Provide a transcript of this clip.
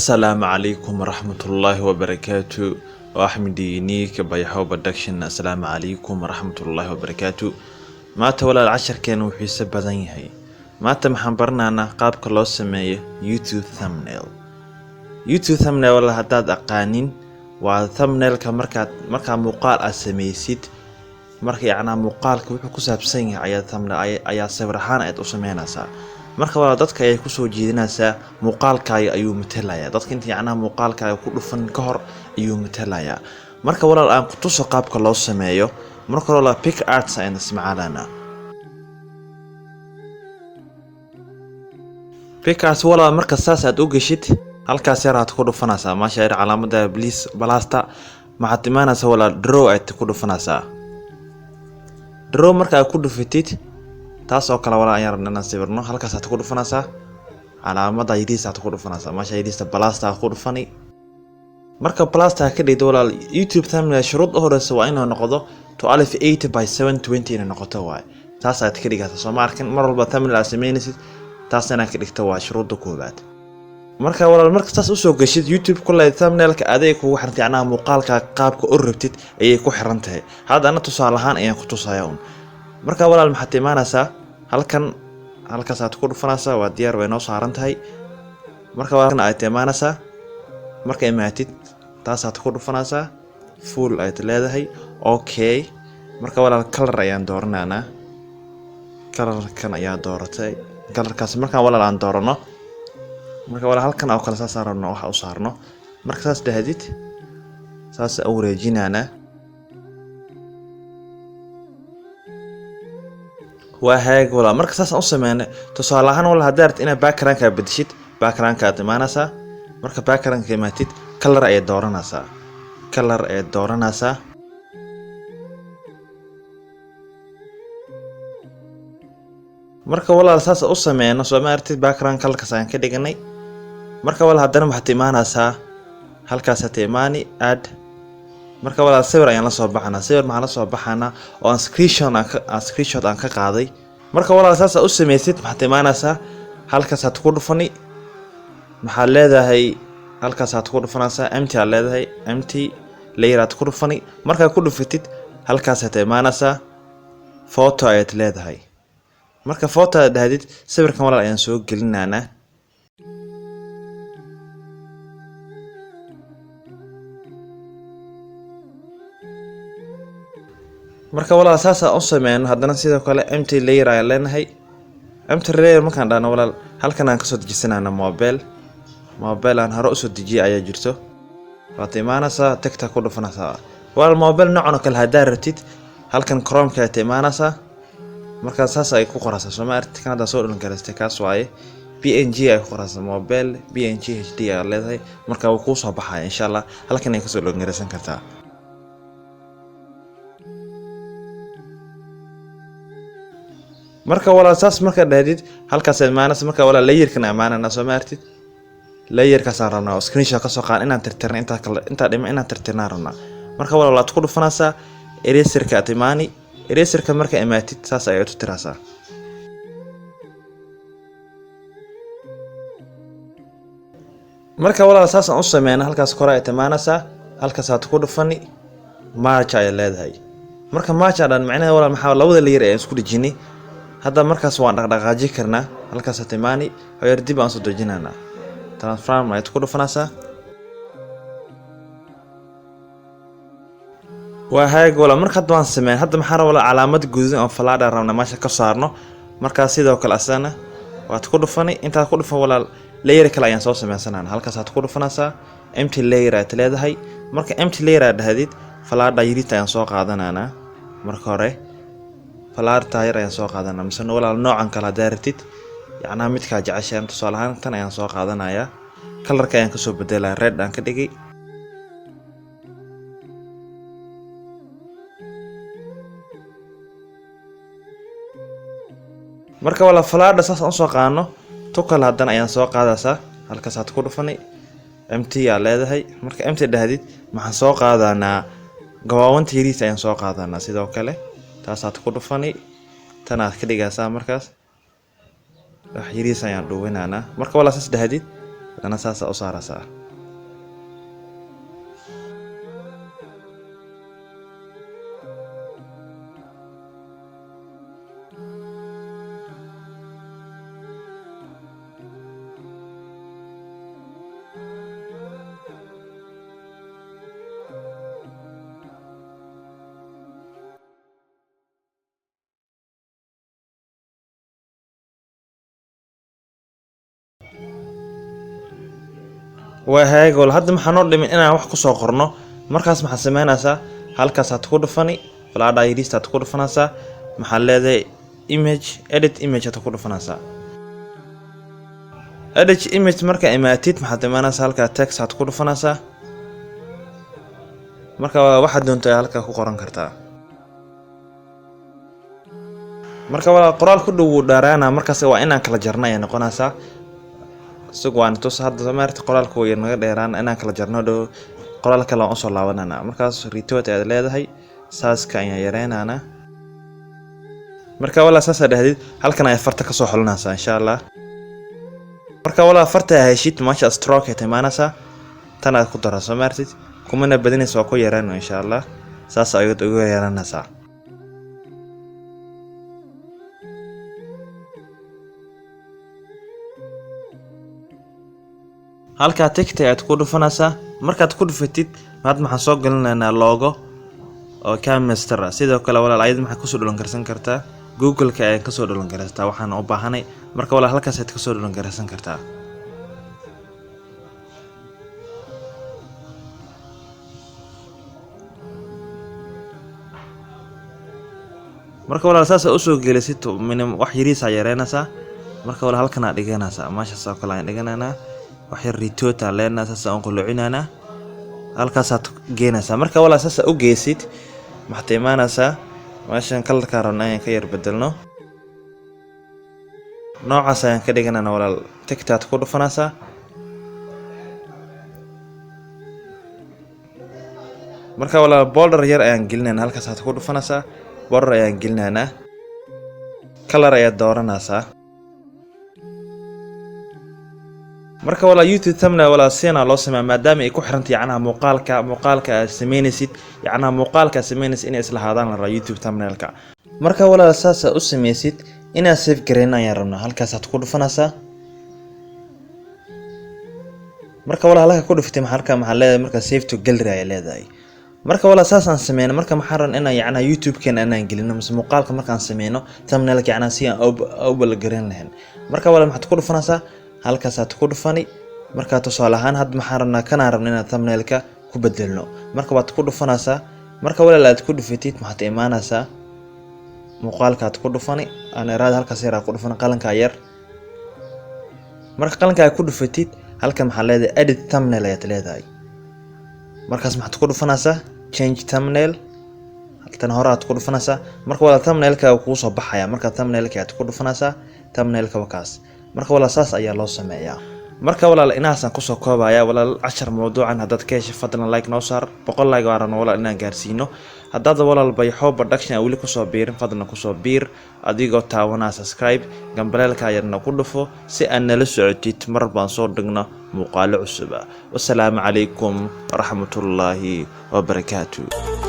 Asalaamu calaykum waraxmatullaahi wabarakaatu. Waa Axmed Unique Bayaxo Production. Asalaamu calaykum waraxmatullaahi wabarakaatu. Maanta walaal casharkeena wuu xiiso badan yahay. Maanta maxaan baranaynaa qaabka loo sameeyo YouTube thumbnail. YouTube thumbnail walaal haddaad aqaanin, waa thumbnailka markaa muuqaal aad sameysid, marka yacnaa muuqaalka wuxuu ku saabsan yahay ayaa thumbnail ayaa sawir ahaan ayaad u sameynaysaa. Marka walaal dadka ayay kusoo jiidanaysaa, muuqaalkaaga ayuu matalayaa. Dadka inta yacnaa muuqaalkaaga ku dhufan ka hor ayuu matalayaa. Marka walaal aan ku tuso qaabka loo sameeyo. Marka hore walaal PicsArt ayaan isticmaalaynaa. PicsArt walaal marka saas aad u geshid, halkaas yar aad ku dhufanaysaa. Maasha yar calaamada please balasta maxaad imaanaysaa walaal, draw ayaad ku dhufanaysaa. Draw marka aad ku dhufatid, taas oo kale walaal ayaan rabnaa inaan sawirno. Halkaas aad ku dhufanaysaa, calaamada yariis aad ku dhufanaysaa, maasha yariista balasta aad ku dhufani. Marka balasta ka dhigdo walaal, YouTube thumbnail shuruud u horeysa waa inuu noqdo 1280 by 720 inay noqoto waaye. Taas aad ka dhigata, soo ma arkin? Mar walba thumbnail aad sameynaysid, taas inaad ka dhigto waa shuruudda koowaad. Marka walaal marka saas usoo geshid YouTube kuley thumbnailka aday kugu xirantay, yacnaha muuqaalka qaabka u rabtid ayay ku xiran tahay. Hadda ana tusaale ahaan ayaan ku tusaya un. Marka walaal maxaad imaanaysaa halkan, halkaas aad ku dhufanaysaa, waa diyaar, way noo saaran tahay. Marka walaal aad imaanaysaa, marka imaatid taasaad ku dhufanaysaa, full ayaad leedahay, okay. Marka walaal color ayaan dooranaynaa, colorkan ayaa dooratay, colorkaas markaan walaal aan doorano. Marka walaal halkan oo kale saas aan rabno waxa u saarno. Marka saas dhahdid, saas u wareejinaynaa. Waa hagaag walaal. Marka saas aan u sameynay, tusaale ahaan walaal haddaad rabtid inaad background-ka bedeshid, background-ka aad imaanaysaa. Marka background-ka imaatid, color ayaad dooranaysaa, color ayaad dooranaysaa. Marka walaal saas u sameyno, soo ma aragtid? Background colorkaas ayaan ka dhiganay. Marka walaal haddana waxaad imaanaysaa halkaas, aad imaani add. Marka walaal sawir ayaan la soo baxanaa. Sawir maxaan la soo baxanaa oo aan screenshot aan ka qaaday. Marka walaal saas u sameysid, maxaad imaanaysaa halkaas, aad ku dhufani. Maxaad leedahay? Halkaas aad ku dhufanaysaa, empty aad leedahay, empty layer aad ku dhufani. Markaad ku dhufatid, halkaas aad imaanaysaa, photo ayaad leedahay. Marka photo aad dhahdid, sawirkan walaal ayaan soo gelinaynaa. Marka walaal saas aan u sameyno, haddana sidoo kale empty layer ayaan leenahay. Empty layer markaan dhahno walaal, halkan aan kasoo dejisanayna mobile, mobile aan hore usoo dejiyay ayaa jirto. Waad imaanaysaa, tagta ku dhufanaysaa. Walaal mobile noocan oo kale haddaad rabtid, halkan Chromeka ayaad imaanaysaa. Markaa saas ay ku qoraysaa, soo ma aragtid? Kan hadda soo dhan garaystay kaas waaye, PNG ay ku qoraysaa, mobile PNG HD ayaa leedahay. Marka wuu kuu soo baxaya insha Allah, halkan ay kasoo dhan garaysan kartaa. Marka walaal saas markaa dhahdid, halkaas imaanaysa. Marka walaal layerkan imaanayna, soo ma aragtid? Layerkaasaan rabnaa oo screenshot kasoo qaadan inaan tirtirna, intaa kale intaa dhima inaan tirtirnaan rabnaa. Marka walaal waad ku dhufanaysaa, eraserka aad imaani. Eraserka marka imaatid, saas ayaad u tiraysaa. Marka walaal saas aan u sameyna, halkaas kore ayaad imaanaysaa, halkaas aad ku dhufani, merge ayaad leedahay. Marka merge aan dhan macnaheeda walaal maxaa labada layer ayaan isku dhejinay hadda. Markaas waan dhaqdhaqaaji karnaa. Halkaas aad imaani, hoyar dib aan soo dejinaynaa, transform ayaad ku dhufanaysaa. Waa hagaag walaal. Marka hadda waan sameyn. Hadda maxaa rabaa walaal? Calaamad guduudan oo falaadha rabnaa meesha ka saarno. Markaas sidoo kale asana waad ku dhufani. Intaad ku dhufan walaal, layer kale ayaan soo sameysanana. Halkaas aad ku dhufanaysaa, empty layer ayaad leedahay. Marka empty layer aad dhahdid, falaadha yariita ayaan soo qaadananaa. Marka hore falaarta yar ayaan soo qaadanaa, mise walaal noocan kale haddaa rabtid, yacnaa midkaa jeceshahay. Tusaale ahaan tan ayaan soo qaadanayaa, colorka ayaan kasoo bedelaya, red aan ka dhigay. Marka walaal falaadha saas aan usoo qaadano, tu kale haddana ayaan soo qaadaysaa. Halkaas aad ku dhufani, empty aa leedahay. Marka empty dhahdid, maxaan soo qaadanaa? Gawaawanta yariis ayaan soo qaadanaa. Sidoo kale taasaad ku dhufani, tanaad ka dhigaysaa. Markaas wax yariis ayaan dhuwinaynaa. Marka walaal saas dhahdid, Haddana saasaa u saaraysaa. Waa hagaag. Hadda maxaa noo dhimin? Inaan wax kusoo qorno. Markaas maxaad sameynaysaa? Halkaasaad ku dhufani, falaadha yariistaad ku dhufanaysaa. Maxaad leedahay? Image, edit image aad ku dhufanaysaa. Edit image markaa imaatid, maxaad imaanaysaa halkaa, text aad ku dhufanaysaa. Marka waxaad doonto ayaa halkaa ku qoran kartaa. Marka walaal, qoraal ku dhow wuu dheeraanaa, markaas waa inaan kala jarno ayay noqonaysaa. Isagu waan tus hadda maarta, qoraalka way naga dheeraan, inaan kala jarno dhow. Qoraal kale waan usoo laabanana. Markaas rotate ayaad leedahay, saaska ayaan yareynaynaa. Marka walaa saasaa dhahdid, halkan ayaa farta kasoo xulinaysaa, insha Allah. Marka walaa farta heshid, meesha stroke ay imaanaysaa, tan aad ku darayso maartid, kumana badinaysa, waa ku yareyno, insha Allah. Saas ayaad ugu yaranaysaa. Halkaa text ayaad ku dhufanaysaa. Markaad ku dhufatid, had maxaan soo gelinaynaa? Logo oo KineMaster ah. Sidoo kale walaal, ayad maxaad kusoo download garsan kartaa? Google-ka ayaad kasoo download garsataa waxaan u baahanay. Marka walaal, halkaas ayaad kasoo download garsan kartaa. Marka walaal, saas usoo gelisid, wax yariis aa yareynaysaa. Marka walaal, halkan aad dhiganaysaa, meeshaas oo kale ayaan dhiganaynaa. Wax yar rotate aan leenahay, saas aan qulucinaynaa, halkaasaad geenaysaa. Marka walaal, saas u geysid, maxaad imaanaysaa meeshan, colorkaa rabna ayaan ka yar bedelno, noocaas ayaan ka dhiganayna. Walaal, ticktaad ku dhufanaysaa. Marka walaal, border yar ayaan gelinayna, halkaasaad ku dhufanaysaa, border ayaan gelinaynaa, color ayaad dooranaysaa. Marka walaal, YouTube thumbnail walaal sidan loo sameeyaa, maadaama ay ku xirantay yacnaha muuqaalka aad sameynaysid, yacnaha muuqaalka aad sameynaysid inay isla haadaan la rabaa YouTube thumbnailka. Marka walaal, saas u sameysid, inaad save gareyna ayaan rabnaa, halkaasaad ku dhufanaysaa. Marka walaal, halka ku dhufatay, maxaa halka maxaa leedahay? Marka save to gallery ayaa leedahay. Marka walaal, saas aan sameyno. Marka maxaan rabnaa? Inaan yacnaha YouTube-keena inaan gelino mise muuqaalka markaan sameyno thumbnailka, yacnaha si aan u balgareyn lahayn. Marka walaal, maxaad ku dhufanaysaa? Halkaasaad ku dhufani. Marka tusaale ahaan, hadda maxaan rabnaa? Kanaan rabna inaan thumbnailka ku bedelno. Marka waad ku dhufanaysaa. Marka walaal aad ku dhufatid, maxaad imaanaysaa? Muuqaalkaad ku dhufani, aan iraada halkaas yar aad ku dhufani, qalinkaa yar. Marka qalinka aad ku dhufatid, halka maxaa leedahay? Edit thumbnail ayaad leedahay. Markaas maxaad ku dhufanaysaa? Change thumbnail, tan hore aad ku dhufanaysaa. Marka walaal, thumbnailka kuu soo baxaya. Marka thumbnailka aad ku dhufanaysaa, thumbnailka wakaas. Marka walaal, saas ayaa loo sameeyaa. Marka walaal, inahaasaan kusoo koobaya walaal cashar mawduucan. Haddaad ka heshay, fadlan like noo saar. 100 like waan rabna walaal inaan gaarsiino. Haddaad walaal Bayxo Production aan weli kusoo biirin, fadlan kusoo biir adigoo taawanaa subscribe, gambaleelka yarna ku dhufo, si aad nala socotid mar baan soo dhigno muuqaalo cusub. Wasalaamu calaykum waraxmatullaahi wabarakaatu.